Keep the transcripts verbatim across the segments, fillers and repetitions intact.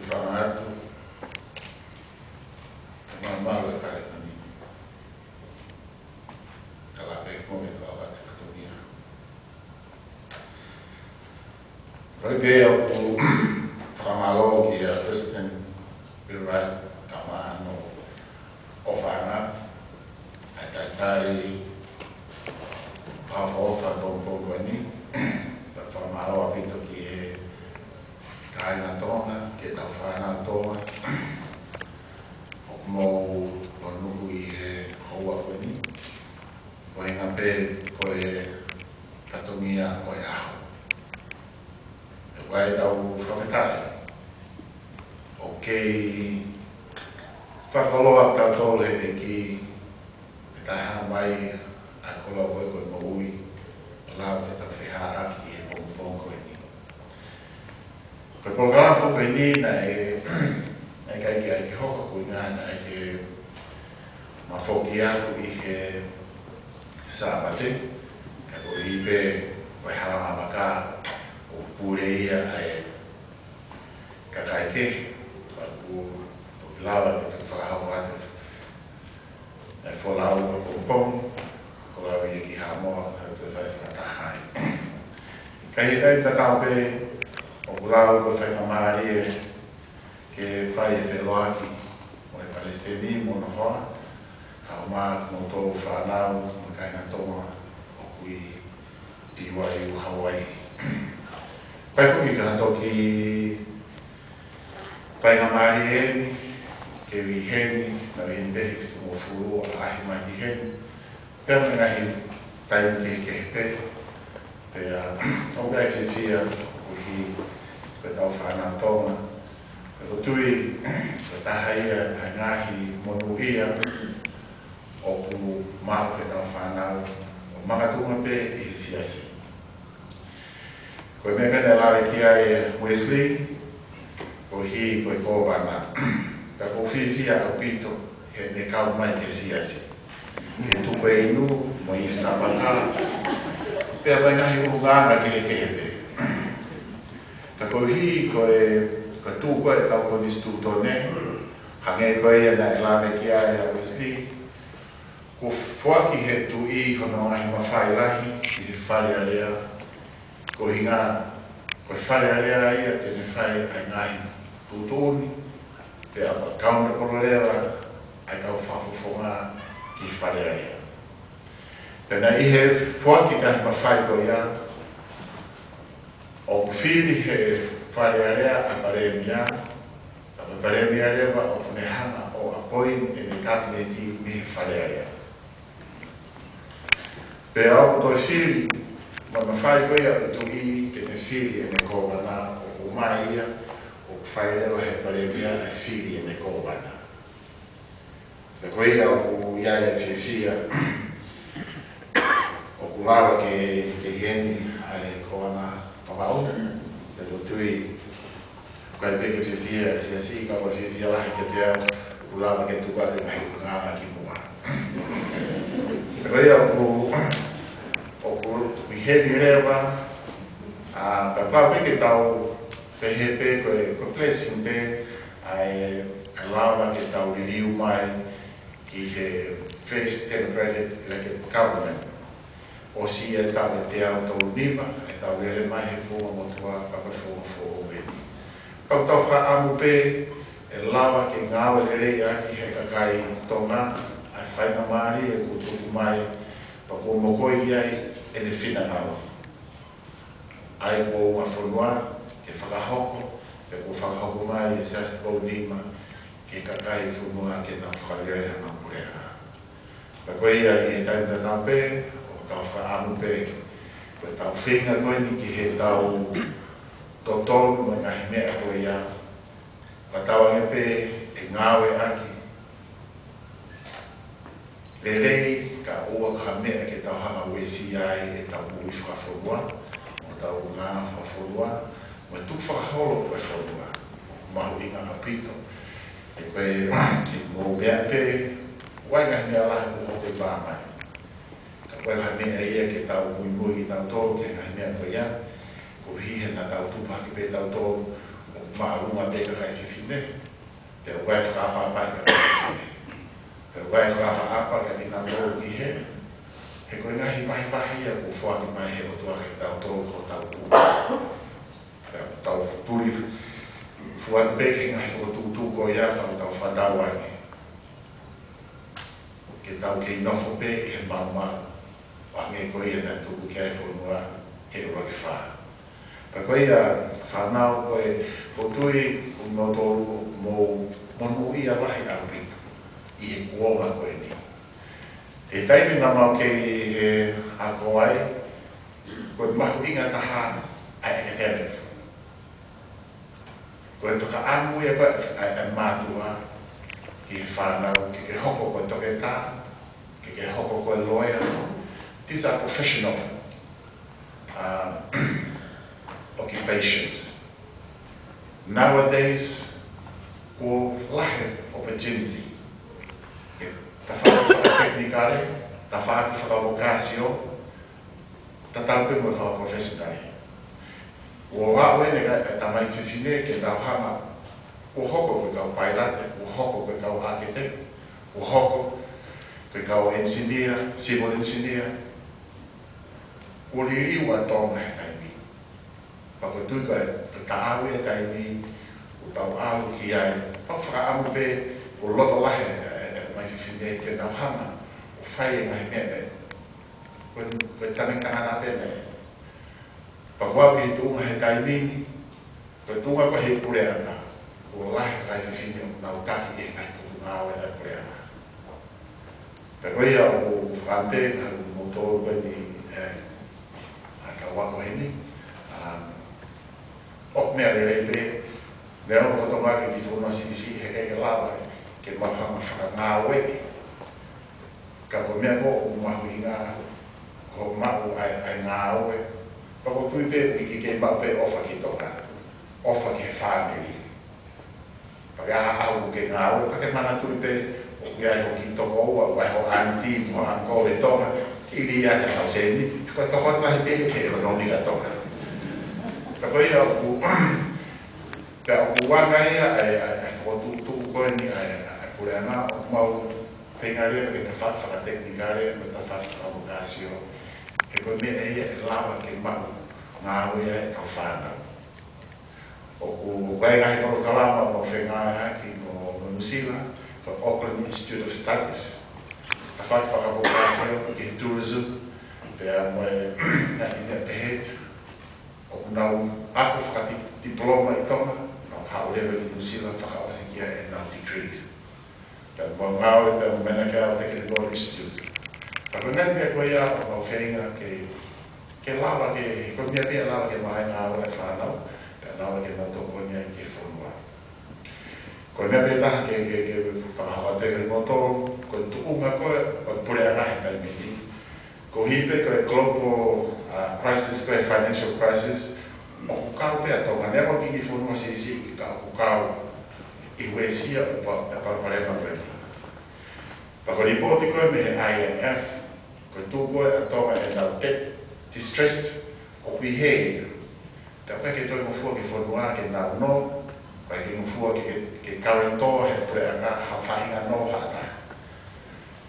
Tangata, e malu e kale mani. Kala pe ko me ka ʻofa te katongia. Ko ia pē ʻoku fakamālō kia President Bill Wright, ka mano ʻo fana, ʻa e talitali fakaʻofoʻofa pongipongi ni. Fakamālō ʻaupito ki he kāinga Tonga, ki heʻetau fānau Tonga ʻoku mou lonuku ʻi he houa ko eni. Ko e ʻuhinga pē ko e katongia ʻo e ʻaho. He ko e ʻetau fakafetaʻi ʻoku kei fakakoloa kitautolu he ʻEiki, ʻetau hanga mai ʻa e koloa ko e, ko e moʻui, ʻo lava ke tau feʻiloaki he pongipongi ko eni. Ko e polokalama foʻou ko eni naʻe, naʻe ʻikai ke, ʻikai ke hoko ko e ʻuhinga naʻe ʻikai ke ma foki atu ʻi he Sāpate, ka koeʻuhi pē ko e hala maka ʻoku pule ia ʻa e kakai kehe, pea kuo toki lava ke toki fakahoko atu ʻa e folau ʻapongipongi, ko e lau ia ki Haʻamoa, ka ʻoku toe fai fakataha ai. Ka ʻi he taimi tatau pē, ʻoku lau ko e faingamālie ke fai e feʻiloaki mo e Palesiteni mo hono hoa, kae ʻumaʻā kimoutolu fānau mo e kāinga Tonga ʻoku ʻi Pīuaiu, Hauaiʻi. Pea ko e kiʻi toki faingamālie eni ke u ʻi heni, naʻa ku ʻi heni pē he fitungofulu ʻo ʻaʻahi mai ki heni. Pea mo e ngaahi taimi kehekehe pē. Pea ʻoku ou fiefia koeʻuhi ko ʻetau fānau Tonga. Pea ʻoku ou tui ko e taha ia ʻa e ngaahi monūʻia ʻoku maʻu ʻe heʻetau fānau ʻo makatuʻunga pē ʻi he siasi. Ko e meʻa ko ē naʻe lave ki ai ʻa Wesley, koeʻuhi ko e kōvana. Ka ʻoku ou fiefia ʻaupito heʻene kau mai ki he siasi. Ke tuku e inu, mo e ifi tapaka, pea mo e ngaahi ʻulungaanga kehekehe pē. Ka koeʻuhi ko e, ko e tuʻu ko ē ʻetau konisitūtone, hangē ko ia naʻe lave ki ai ʻa Wesley, kuo foaki ʻe he Tuʻi hono ngaahi mafai lahi ki he Fale Alea, ko e ʻuhinga ko e Fale Alea ia te ne fai ʻa e ngaahi tuʻutuʻuni, pea mo e accountable leva ʻa e kau fakafofonga ki he Fale Alea. Pea naʻe ʻi he foaki ngaahi mafai ko ia, ʻoku fili ʻe he Fale Alea ʻa e Palēmia, ka ko e Palēmia leva ʻoku ne hanga ʻo appoint ʻene Kapineti mei he Fale Alea. Pea ʻoku toe fili, mo e mafai ko ia ʻo e Tuʻi ke ne fili ʻene kōvana, ʻoku ʻomai ia, ʻoku fai leva ʻe he Palēmia ʻa e fili ʻene kōvana. Pea ko ia ʻoku ʻi ai ʻa e fiefia, ʻoku lava ke, ke ʻi heni ʻa e Kōvana Vavaʻu, pea ʻoku ou tui, ʻikai pē ke fiefia ʻa e siasi, ka ʻoku fiefia lahi kiate au, ʻoku lava ke tuku atu e ngaahi ʻulungaanga ki muʻa. Pea ko ia ʻoku, ʻoku ʻi heni leva, ʻa, pea pau pē ke tau pehē pē ko e, ko e blessing pē, ʻa e, ʻa e lava ke tau liliu mai ki he first democratic elected government. ʻOsi e taʻu ʻe teau tolu nima, ʻetau lele mai he founga motuʻa, pea ko e founga foʻou eni. Pea ʻoku tau fakaʻamu pē, ʻe lava ke ngāue lelei ʻaki ʻe he kakai Tonga, ʻa e faingamālie kuo tuku mai, pea kuo mokoi ai ʻene finangalo. ʻA e kuo ua fonua ke fakahoko, pea kuo fakahoko mai ʻe he Siasi Tuʻi nima ki he kakai fonua ke nau fakalele ʻenau puleʻanga. Pea ko ia ʻi he taimi tatau pē, ʻoku tau fakaʻamu pē, ko ʻetau feinga ko eni ki heʻetau totonu mo e ngaahi meʻa ko ia, ʻoku tau ʻange pē ʻe ngāueʻaki lelei, kae ʻoua ko ha meʻa ke tau hanga ʻo uesia ai ʻetau moʻui fakafonua, mo ʻetau ʻulungaanga fakafonua, mo e tukufakaholo ko e fonua. Mahuʻinga ʻaupito. He ko e, ke mou meʻa pē, ʻoku ʻi ai ngaahi meʻa lahi ʻoku hoko ʻi pā mai. Ka ko e ngaahi meʻa ia ke tau muimui kitautolu ki he ngaahi meʻa ko ia, koeʻuhi he naʻa tau tupu hake pē tautolu ʻo māʻolunga pē kakai fefine, pea ʻoku ʻi ai e fakaʻapaʻapa ki he kakai fefine. Pea ʻoku ʻi ai e fakaʻapaʻapa kiate kinautolu kehe, he ko e ngaahi vahevahe ia kuo foaki mai ʻe he ʻOtua kiate kitautolu ko hotau tuʻi. Pea tau tuli fua atu pē ki he ngaahi fokotuʻutuʻu ko ia, tau tau fānau ange. Ke tau kei nofo pē ʻi he maumau, ʻo hangē ko ia naʻe tuku ki ai e fonua he ʻuluaki fā. Pea ko ia fānau, ko e potui ʻoku mou tolu mou monūʻia lahi ʻaupito ʻi he kuonga ko eni. He taimi naʻa mau kei ako ai, ko e mahuʻinga taha ʻa e academic. Ko e fakaʻamu ia ko ē ʻa e, ʻa e mātuʻa ki he fānau, ke ke hoko ko e toketā, ke ke hoko ko e loea. These are professional, uh, occupations. Nowadays, kuo lahi e opportunity. Ke tafaʻaki fakatekinikale, tafaʻaki fakavokāsio, tatau pē mo e fakaprofesinale. Kuo aʻu eni e kau, e tamaiki fefine ke nau hanga ʻo hoko ko e kau pailate, ʻo hoko ko e kau ʻākiteki, ʻo hoko ko e kau engineer, civil engineer. Kuo liliu ʻa Tonga he taimi. Pea ko e tui ko e, ko e taʻau e taimi, ʻoku tau ʻalu ki ai. Pea ʻoku fakaʻamu pē, ʻoku loto lahi e, e, e tamaiki fefine ke nau hanga ʻo fai e ngaahi meʻa pē. Ko e, ko e tamaiki tangata pē eni. Pea ko au ki he tuʻunga he taimi ni, ko e tuʻunga ko ē he puleʻanga, kuo lahi e kakai fefine ʻoku nau taki ʻi he ngaahi potungāue ʻa e puleʻanga. Pea ko ia ʻoku, ʻoku fakaʻamu pē kiate kimoutolu ko eni, ē, ʻa e kau ako heni, ā, ʻoku meʻa lelei pē, meʻa ʻoku tokanga ki he kiʻi fonua siʻisiʻi he ʻikai ke lava ke mau hanga ʻo fakangāueʻi. Ka ko e meʻa ko ē ʻoku mahuʻinga, ko hoʻo maʻu ʻa e, ʻa e ngāue. Pea ʻoku ou tui pē ʻoku ke kei maʻu pē ʻofa ki Tonga, ʻofa ki he fāmili. Pea ke ʻalu ʻo ke ngāue, pea ke manatuʻi pē ʻoku ʻi ai hoʻo kiʻi tokoua, ʻoku ʻi ai hoʻo aunty mo hoʻo uncle ʻi Tonga, ke lī ʻa e tau sēniti, ko e tokoni lahi pē ki he ʻekonōmika ʻa Tonga. Pea ko ia ʻoku, pea ʻoku anga ia ʻa e, ʻa e, ʻa e fokotuʻutuʻu ko eni ʻa e, ʻa e puleʻanga, ʻoku mau feinga leva ke tafaʻaki fakatekinikale, mo e tafaʻaki fakavokāsio. He ko e meʻa ia ʻe lava ke maʻu ngāue ai ʻetau fānau. ʻOku, ʻoku ʻi ai e ngaahi polokalama ʻoku mau fengāueʻaki mo, mo Nuʻusila, ko e Auckland Institute of Studies. Tafaʻaki fakavokāsio ki he tourism, pea mo e ngaahi meʻa pehē. ʻOku nau ako fakati-, diploma ʻi Tonga, nau haʻu leva ki Nuʻusila, fakaʻosi ki ai ʻenau degrees. Pea mau ngāue pē mo e Manukau Technical Institute. Ka ko e ngaahi meʻa ko ia ʻoku mau feinga ke, ke lava ke, ko e meʻa pē ia ʻe lava ke maʻu ai e ngāue ʻa e fānau, pea lava ke nau tokoni ai ki he fonua. Ko e meʻa pē taha ke, ke, ke fakahā atu kiate kimoutolu, ko e tuʻunga ko ē ʻo e puleʻanga he taimi ni. Koeʻuhi pē ko e global, uh, crisis, ko e financial crisis, ʻoku kau pē ʻa Tonga, neongo ko e kiʻi fonua siʻisiʻi, ka ʻoku kau ʻi he uesia ʻo e pa-, ʻo e palopalema ko eni. Pea ko e lipooti ko ē mei he I M F, ko e tuʻu ko ē ʻa Tonga ʻi heʻenau debt distressed, ʻoku ʻi hē. Pea ʻoku ʻikai ke toe ngofua ki he fonua ke nau nō, ʻoku ʻikai ke ngofua ke, ke, ke guarantor ʻe he puleʻanga ha faʻahinga nō ha taha.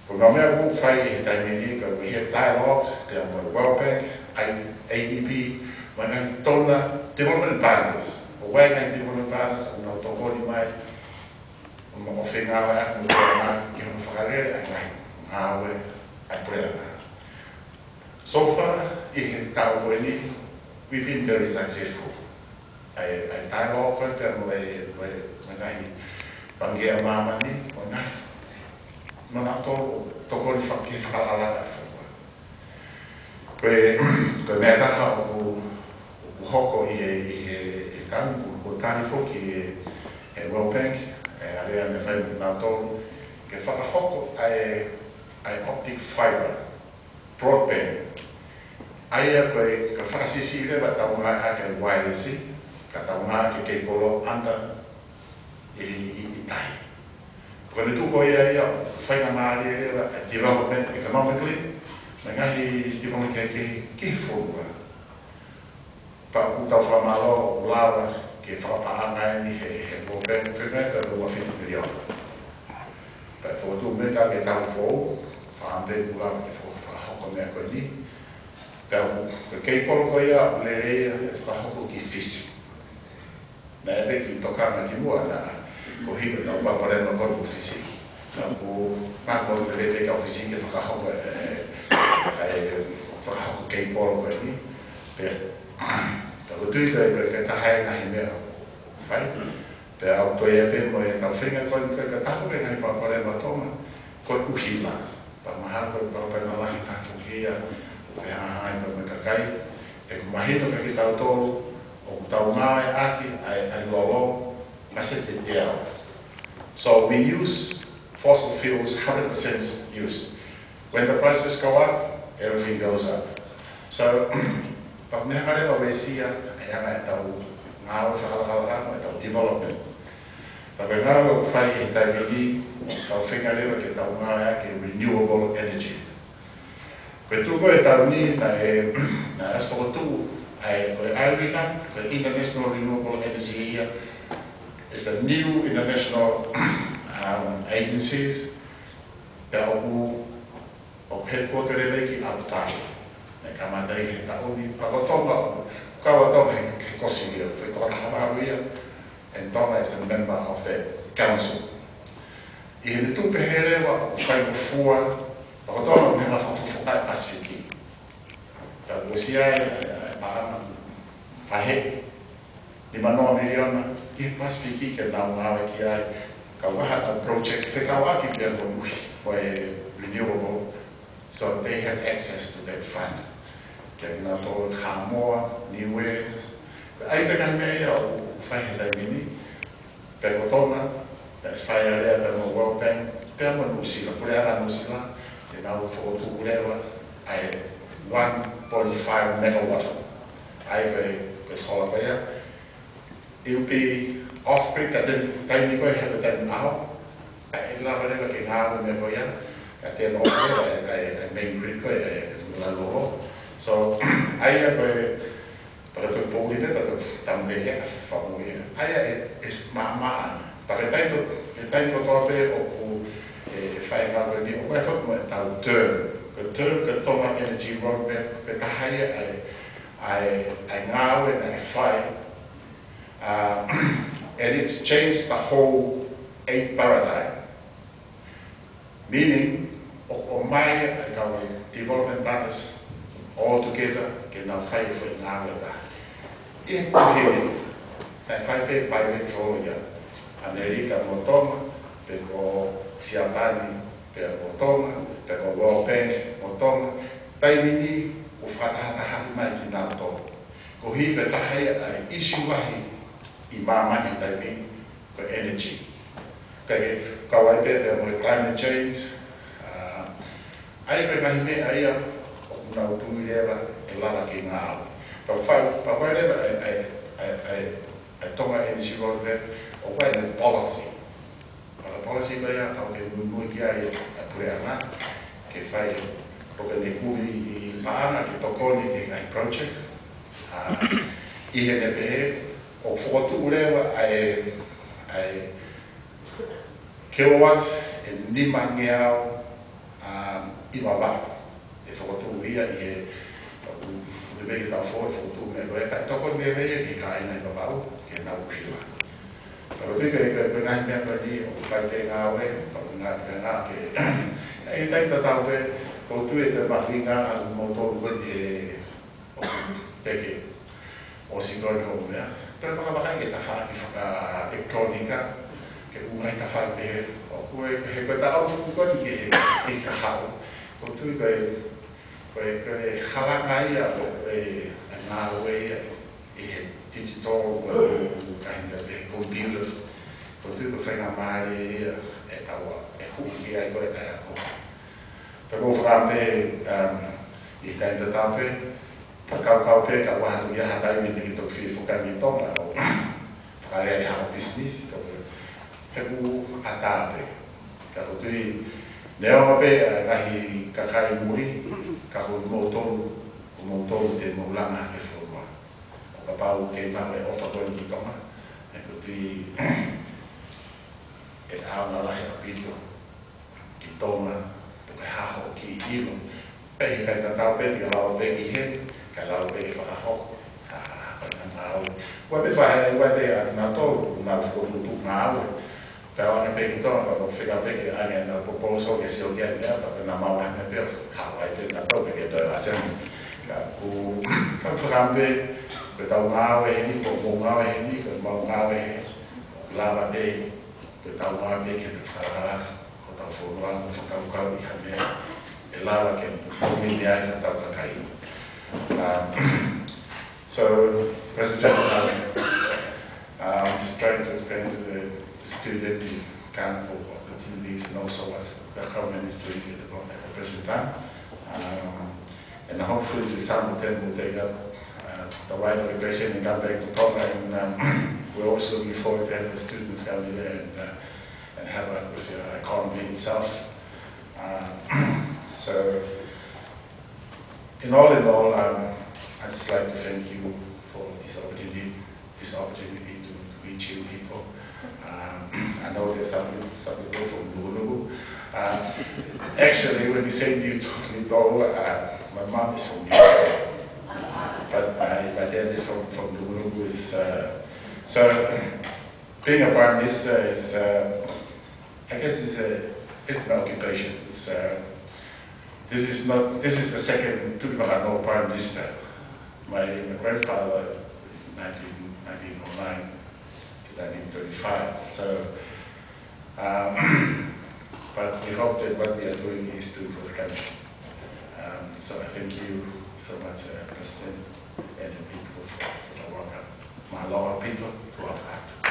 Ko e ngaahi meʻa ʻoku fai he taimi ni, ko e, we have dialogues pea mo e World Bank, I-, A D B, mo e ngaahi donor development partners. ʻOku ʻi ai e ngaahi development partners ʻoku nau tokoni mai, ʻo mo-, ʻo fengāueʻaki mo Tonga ki hono fakalele ʻa e ngaahi ngāue ʻa e puleʻanga. So far, ʻi he taʻu ko eni, we've been very successful. ʻA e, ʻa e dialogue ko ē pea mo e, mo e, mo e ngaahi Pangikē ʻa Māmani, ʻoku nau, ʻoku nau tokoni faka-, ke fakalakalaka ʻa e fonua. Ko e, ko e meʻa taha ʻoku, ʻoku hoko ʻi he, ʻi he, ʻi he taimi kuo, kuo tali foki ʻe he, he World Bank, ʻa e lea naʻe fai mo kinautolu, ke fakahoko ʻa e, ʻa e optic fiber broadband. ʻA ia ko e, ka fakasiʻisiʻi leva ʻetau ngāueʻaki e wireless, ka tau ngāueʻaki e cable under ʻi, ʻi, ʻi tahi. Ko e tuʻu ko ia ia, faingamālie leva e development economically, mo e ngaahi development ki, ki, ki he fonua. Pea ʻoku tau fakamālō ʻoku lava ke fakapaʻanga eni he, he World Bank, ko e meʻa ko e ua fitu miliona. Pea fokotuʻu mai ka ke tau fou, fāmili kula ke fo-, fakahoko meʻa ko eni. Pea ʻoku, ko e keipolo ko ia, lele ia, ʻe fakahoko ki Fisi. Naʻe ʻi ai pē kiʻi tokanga kimuʻa naʻa, ko e hiko tau palopalema ko ē mo Fisi. Naʻa ku, ma ko lele pē kau Fisi ke fakahoko, ē, ē, fakahoko keipolo ko eni. Pea, ka ko e tui ko e, ko e, ko e taha e ngaahi meʻa ʻoku fai. Pea ʻoku toe ʻi ai pē mo e tau feinga ko eni ko e ka taha ko e ngaahi palopalema Tonga, ko e ʻuhila. Pea mahalo ko e palopalema lahi taha foki ia, ʻoku fehangahangai pea mo e kakai. ʻOku mahino kia kitautolu, ʻoku tau ngāueʻaki ʻa e, ʻa e lolo, mā se te te au. So we use fossil fuels, hundred percent use. When the prices go up, everything goes up. So, pea ʻoku ne hanga leva ʻo uesia ʻa e anga ʻetau ngāue fakalakalaka, ʻetau development. Pea ko e ngāue ʻoku fai he taimi ni, tau feinga leva ke tau ngāueʻaki renewable energy. Ko e tuʻu ko ē taimi ni naʻe, naʻe ʻosi fokotuʻu ʻa e, ko e IRENA, ko e International Renewable Energy ia, is a new international, um, agencies, pea ʻoku, ʻoku headquarter leva ki Abu Dhabi. Naʻe kamata ʻi he taʻu ni, pea ko Tonga, ʻoku kau ʻa Tonga he, he kosi ia, foʻi tokotaha maʻu ia, and Tonga is a member of that council. ʻI heʻene tuʻu pehē leva ʻoku faingofua, pea ko Tonga ʻoku ne hanga ʻo fakafofongaʻi ʻa e Pasifiki. Tau uesia ʻa e, ʻa e, ʻa e paʻanga, ʻa e nima noa miliona, ki he Pasifiki ke nau ngāue ki ai, kau ai ha project, fekauʻaki pea mo e ʻuhi, mo e renewable, so they have access to that fund. Kia kinautolu Haʻamoa, Niue, ʻa ia pē ngaahi meʻa ia ʻoku fai he taimi ni, pea ko Tonga, pea ʻosi fai ʻa e lea pea mo e World Bank, pea mo Nuʻusila, puleʻanga Nuʻusila, te nau fokotuʻu leva ʻa e one point five megawatt. ʻA ia ko e, ko e solar ko ia. It will be off grid ka ko e taimi ko ē he ko e taimi ʻaho. ʻE lava leva ke ngāue meʻa ko ia, ka te no ko e, e, e main grid ko e, e, la lolo. So, ʻa ia ko e, pea ka toki poʻuli pē, pea ka toki tamu pē ia, ka fakamoʻui ia. ʻA ia ʻe, ʻe s-, maʻamaʻa. Pea ko e taimi ko, ko e taimi kotoa pē ʻoku, e, e fai ngāue ni, ʻoku ʻi ai foki mo ʻetau term. Ko e term, ko e Tonga Energy Roadmap, ko e taha ia ʻa e, ʻa e, ʻa e ngāue naʻe fai, uh, and it's changed the whole aid paradigm. Meaning, ʻo, ʻomai ʻa e kau development partners all together ke nau fai e foʻi ngāue ʻe taha. ʻI he kuohili, naʻe fai pē bilateral ia, ʻAmelika mo Tonga, pe ko Siapani, pe ko Tonga, pe ko World Bank mo Tonga, taimi ni ʻoku fakatahatahaʻi mai kinautolu. Koeʻuhi ko e taha ia ʻa e issue lahi ʻi māmani he taimi ni, ko e energy. Kae kau ai pē pea mo e climate change, ah, ʻa ia ko e ngaahi meʻa ia ʻoku nau tui leva ʻe lava ke ngāue. Pea fai, pea fai leva ʻa e, ʻa e, ʻa e, ʻa e, ʻa e Tonga Energy Roadmap, ʻoku ʻi ai e policy. Pea ko e policy ko ia, ʻoku ke muimui ki ai ʻa e puleʻanga, ke fai, ʻoku ke ne kumi ʻi paʻanga ke tokoni ki he ngaahi project. Ah, ʻi heʻene pehē, ʻoku fokotuʻu leva ʻa e, ʻa e kilowatt ʻe nimangeau, ah, ʻi Vavaʻu. ʻE fokotuʻu ia ʻi he, ʻoku, ʻoku te pehē ke tau fo-, ʻe fokotuʻu meʻa ko ē, kae tokoni leva ia ki he kāinga ʻi Vavaʻu, ke nau ʻuhila. Ka ko e tui ko e, ko e, ko e ngaahi meʻa ko eni, ʻoku fai pē ngāue, ka ko e ngaahi meʻa ke, ʻi he taimi tatau pē, ʻoku ou tui ʻe toe mahuʻinga ʻa moutolu ko eni he ʻoku teke ʻosi ko eni hoʻomou meʻa. Toe fakavakai ki he tafaʻaki fakaʻelekitulōnika, ke ʻuhinga ʻi he tafaʻaki pehē, ʻoku ʻi ai, he ko e taʻu fuʻu ko eni ki he, ki he kahaʻu. ʻOku ou tui ko e, ko e, ko e halanga ia ʻo e, ʻa e ngāue ia ʻi he digital, ko e, ko e kāinga pē, computers. ʻOku ou tui ko e faingamālie ia ʻe taua, ʻe hū ki ai ko e, ʻa e ako. Pea ʻoku ou fakaʻamu pē, um, ʻi he taimi tatau pē, fakakaukau pē, ka ʻoku ʻi ai ha taimi te ke toki fie foki ange ki Tonga ʻo fakalele haʻo business, ka ko e, he ʻoku ʻatā pē. Ka ʻoku ou tui, neongo pē ʻa e ngaahi kakai muli, ka ko moutolu, ko moutolu te mou langa hake e fonua. ʻO kapau ʻoku kei maʻu e ʻofa ko eni ki Tonga, He ko e tui ʻe ʻaonga lahi ʻaupito ki Tonga, pe ko e hā hoʻo kiʻi ʻilo. Pea ʻikai tatau pē te ke lava pē ki hē, kae lava pē ke fakahoko ha, ha, ha, ha ngāue. ʻOua pē pea he, ʻoua pē ʻa nautolu, nau fokotuʻutuʻu ngāue. Pea ʻoange pē ki Tonga, ka ko e fika pē ke ʻange ʻenau proposal ke sio ki ai meʻa, pea pē naʻa mau ʻange pē, haʻu ai pē nautolu pē ke toe ʻasi ange. Ka ʻoku, ka ʻoku fakaʻamu pē, ko ʻetau ngāue heni, ko hoʻomou ngāue heni, ko ʻemau ngāue hē, lava pē, ko ʻetau ngāue pē ke fakalakalaka hotau fonua mo fakakaukau ʻi ha meʻa ʻe lava ke moʻui ai hotau kakai. Um, so, President, um, I'm just trying to explain to the student the kind of opportunities and also what the government is doing at the, at the present time. Um, and hopefully the summer term will take up, uh, the right occupation and come back to Tonga. And, um, we're also looking forward to have the students come here and, uh, and help out with the economy itself. Uh, so, in all, in all, um, I'd just like to thank you for this opportunity, this opportunity to, to meet you people. Um, I know there's some, some people from Nukunuku. Uh, actually, when you say Niutoʻo, uh, my mom is from Niutoʻo. But my, my dad is from, from Nukunuku. Is, uh, so, being a Prime Minister is, uh, I guess it's a, it's an occupation. It's, uh, this is not, this is the second Tuʻivakanō Prime Minister. My, my grandfather is nineteen, nineteen oh nine to nineteen thirty-five. So, um, but we hope that what we are doing is good for the country. Um, so I thank you so much, uh, President, and the people for, for the welcome. Mālō ʻaupito, tuʻa ʻofa atu.